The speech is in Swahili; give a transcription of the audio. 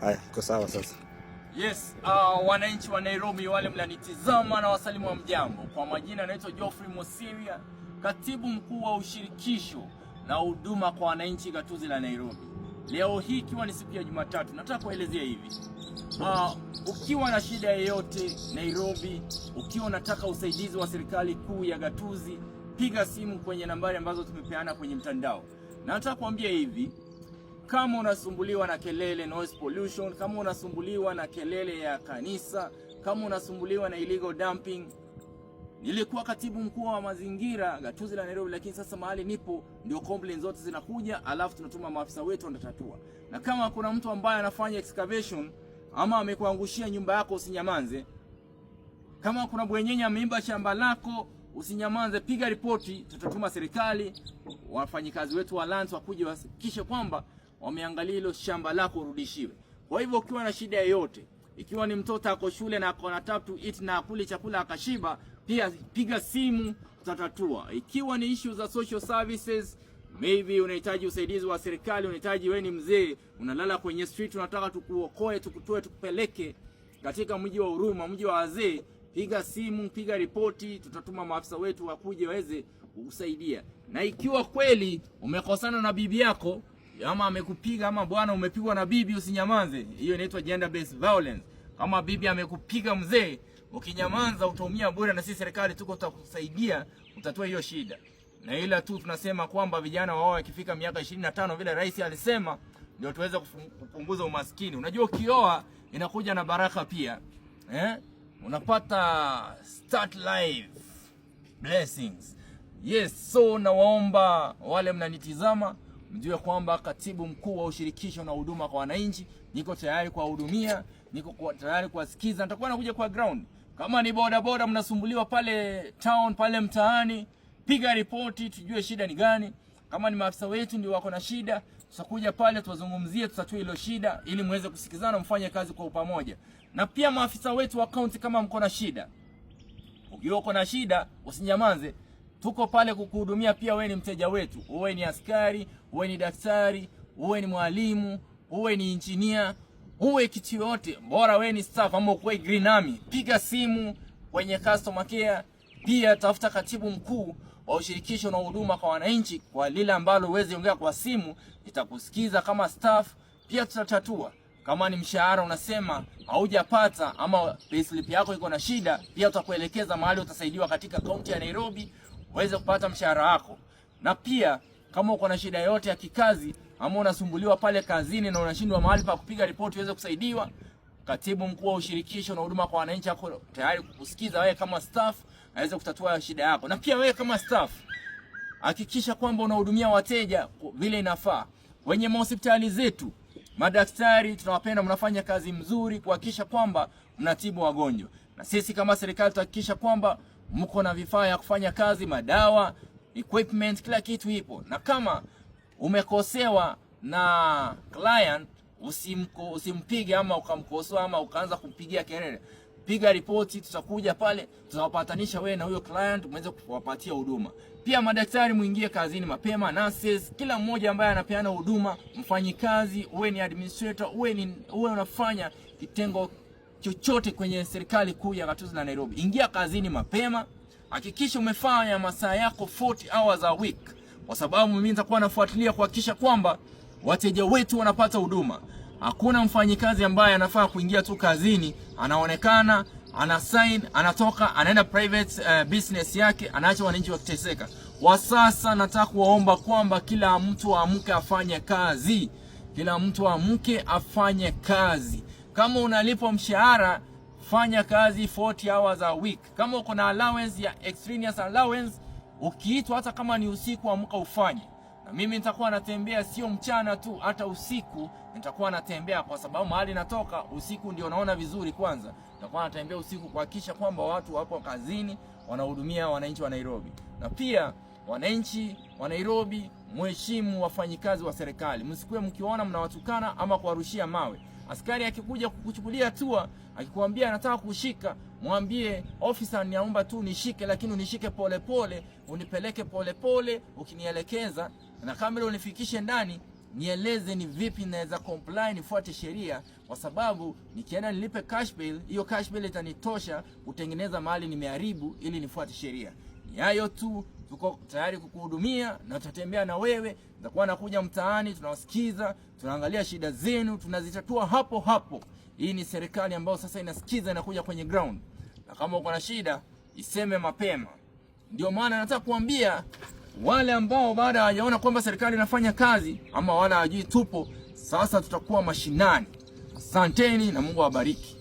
Haya, iko sawa sasa. Yes, wananchi wa Nairobi wale mnanitizama na wasalimu wa mjambo. Kwa majina naitwa Geoffrey Mosiria, katibu mkuu wa ushirikisho na huduma kwa wananchi gatuzi la Nairobi. Leo hii ikiwa ni siku ya Jumatatu, nataka kuelezea hivi. Ukiwa na shida yoyote Nairobi, ukiwa unataka usaidizi wa serikali kuu ya gatuzi, piga simu kwenye nambari ambazo tumepeana kwenye mtandao. Na nataka kuambia hivi, kama unasumbuliwa na kelele noise pollution, kama unasumbuliwa na kelele ya kanisa, kama unasumbuliwa na illegal dumping. Nilikuwa katibu mkuu wa mazingira gatuzi la Nairobi, lakini sasa mahali nipo ndio complaints zote zinakuja, alafu tunatuma maafisa wetu wanatatua. Na kama kuna mtu ambaye anafanya excavation ama amekuangushia nyumba yako, usinyamanze. Kama kuna bwenyenye ameiba shamba lako, usinyamanze, piga ripoti. Tutatuma serikali, wafanyikazi wetu wa lands wakuje wahakikishe kwamba wameangalia hilo shamba lako urudishiwe. Kwa hivyo ukiwa na shida yoyote, ikiwa ni mtoto ako shule na ako na tap to eat na akule chakula akashiba, pia piga simu, tutatatua. Ikiwa ni issue za social services, maybe unahitaji usaidizi wa serikali, unahitaji, wewe ni mzee unalala kwenye street, unataka tukuokoe, tukutoe, tukupeleke katika mji wa huruma, mji wa wazee, piga simu, piga ripoti, tutatuma maafisa wetu wakuje waweze kukusaidia. Na ikiwa kweli umekosana na bibi yako ama amekupiga ama bwana umepigwa na bibi, usinyamaze. Hiyo inaitwa gender based violence. Kama bibi amekupiga mzee, ukinyamaza utaumia bure, na sisi serikali tuko tutakusaidia utatua hiyo shida. Na ila tu tunasema kwamba vijana wao wakifika miaka 25 vile rais alisema, ndio tuweze kupunguza umaskini. Unajua ukioa inakuja na baraka pia, eh? Unapata start life blessings. Yes, so nawaomba wale mnanitizama mjue kwamba katibu mkuu wa ushirikisho na huduma kwa wananchi niko tayari kuwahudumia, niko tayari kuwasikiza. Nitakuwa nakuja kwa ground. Kama ni boda boda mnasumbuliwa pale town pale mtaani, piga ripoti tujue shida ni gani. Kama ni maafisa wetu ndio wako na shida, tutakuja pale tuwazungumzie, tutatue hilo shida ili muweze kusikizana, mfanye kazi kwa pamoja. Na pia maafisa wetu wa county, kama mko na shida, ukiwa uko na shida usinyamaze, tuko pale kukuhudumia. Pia wewe ni mteja wetu, uwe ni askari, uwe ni daktari, uwe ni mwalimu, uwe ni engineer, uwe kitu yote, bora wewe ni staff ama ukuwe Green Army, piga simu kwenye customer care. Pia tafuta katibu mkuu wa ushirikisho na huduma kwa wananchi kwa lile ambalo uweze ongea kwa simu, itakusikiza kama staff. Pia tutatatua kama ni mshahara unasema haujapata ama payslip yako iko na shida, pia tutakuelekeza mahali utasaidiwa katika kaunti ya Nairobi uweze kupata mshahara wako. Na pia kama uko na shida yoyote ya kikazi ama unasumbuliwa pale kazini na unashindwa mahali pa kupiga ripoti uweze kusaidiwa, katibu mkuu wa ushirikisho na huduma kwa wananchi ako tayari kukusikiza wewe kama staff, aweze kutatua shida yako. Na pia wewe kama staff hakikisha kwamba unahudumia wateja vile inafaa. Wenye mahospitali zetu, madaktari tunawapenda, mnafanya kazi mzuri kuhakikisha kwamba mnatibu wagonjwa, na sisi kama serikali tutahakikisha kwamba mko na vifaa ya kufanya kazi, madawa, equipment, kila kitu ipo. Na kama umekosewa na client, usimpige ama ukamkosoa ama ukaanza kumpigia kelele. Piga ripoti, tutakuja pale, tutawapatanisha wewe na huyo client, muweze kuwapatia huduma. Pia madaktari muingie kazini mapema, nurses, kila mmoja ambaye anapeana huduma, mfanyikazi, uwe ni administrator, uwe unafanya kitengo chochote kwenye serikali kuu ya gatuzi la Nairobi, ingia kazini mapema, hakikisha umefanya masaa yako 40 hours a week, kwa sababu mimi nitakuwa nafuatilia kuhakikisha kwamba wateja wetu wanapata huduma. Hakuna mfanyikazi ambaye anafaa kuingia tu kazini, anaonekana ana sign, anatoka, anaenda private business yake, anaacha wananchi wakiteseka. Kwa sasa nataka kuwaomba kwamba kila mtu amke afanye kazi, kila mtu amke afanye kazi. Kama unalipwa mshahara, fanya kazi 40 hours a week. Kama uko na allowance ya extraneous allowance, ukiitwa hata kama ni usiku, amka ufanye. Na mimi nitakuwa natembea sio mchana tu, hata usiku nitakuwa natembea, kwa sababu mahali natoka usiku ndio naona vizuri. Kwanza nitakuwa natembea usiku kuhakikisha kwamba watu wapo kazini, wanahudumia wananchi wa Nairobi. Na pia wananchi wa Nairobi, mheshimu wafanyikazi wa serikali, msikuwe mkiona mnawatukana ama kuwarushia mawe. Askari akikuja kukuchukulia hatua, akikwambia anataka kushika, mwambie officer, niomba tu nishike, lakini unishike polepole, unipeleke polepole, ukinielekeza na kamera unifikishe ndani, Nieleze ni vipi naweza comply, nifuate sheria, kwa sababu nikienda nilipe cash bail, hiyo cash bail itanitosha kutengeneza mali nimeharibu ili nifuate sheria. Ni hayo tu, tuko tayari kukuhudumia na tutatembea na wewe. Nitakuwa nakuja mtaani, tunawasikiza, tunaangalia shida zenu, tunazitatua hapo hapo. Hii ni serikali ambayo sasa inasikiza, inakuja kwenye ground, na kama uko na shida iseme mapema. Ndio maana nataka kuambia wale ambao bado hawajaona kwamba serikali inafanya kazi ama wala hawajui tupo, sasa tutakuwa mashinani. Asanteni na Mungu awabariki.